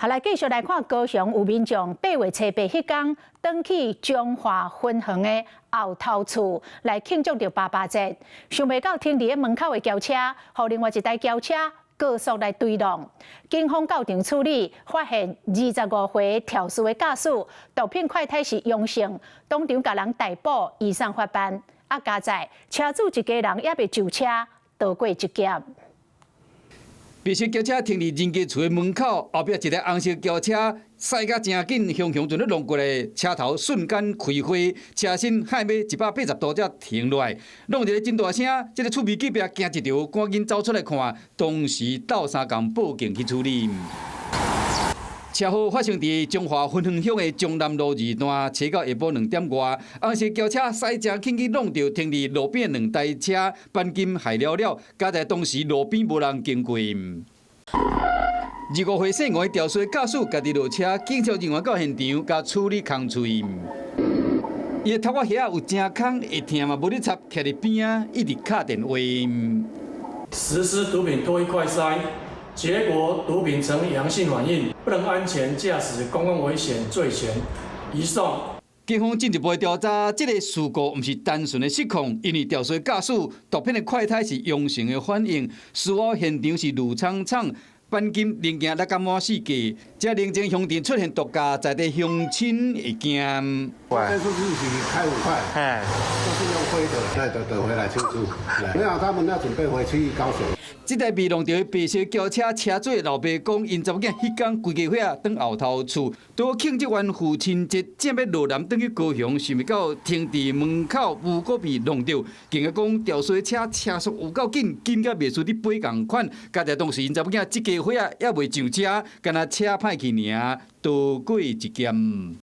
好，來繼續來看高雄有民眾8月初八彼工，轉去彰化分園的後頭厝來慶祝著爸爸節，想袂到停佇咧門口的轎車，予另外一台轎車高速來追撞。警方到場處理，發現25歲肇事的駕駛毒品快篩是陽性，當場共人逮捕，移送法辦。啊，佳哉車主一家人猶未上車，逃過一劫。白色轎車停佇人家厝的門口，後壁一台紅色轎車駛甲誠緊，雄雄就咧弄過來，車頭瞬間開花，車身亥尾180度才停落來，弄一个真大聲，這个厝邊隔壁驚一著，趕緊走出來看，當時鬥相共報警去處理。車禍發生佇彰化芬園鄉的中南路二段，初九下晡2點外，紅色轎車駛誠緊去挵著停佇路邊兩台車，鈑金害了了，佳哉當時路邊無人經過。25歲姓吳的肇事駕駛家己落車，警察人員到現場共處理空喙。伊的頭殼遐有誠空，會疼嘛無咧插，徛佇邊仔一直敲電話。實施毒品唾液快篩。結果毒品呈陽性反應，不能安全駕駛公共危險罪嫌，移送。警方進一步調查，這个事故毋是單純的失控，因為肇事駕駛毒品的快篩是陽性的反應。事發現場是鋁廠廠，鈑金零件落甲滿四界，這寧靜鄉鎮出現毒駕，在地鄉親會驚。這次是開5塊，都是用揮的，對對對，回來慶祝。沒有，他們要準備回去高雄。這台被弄著的白色轎車車主老爸講，𪜶查某囝彼工規家伙仔轉後頭厝，拄慶祝完父親節，正欲落南轉去高雄，想袂到停佇門口無故被弄著。更加講，肇事車車速有夠緊，緊甲袂輸佇飛仝款。佳哉當時𪜶查某囝這家伙仔猶未上車，干焦車歹去爾，逃過一劫。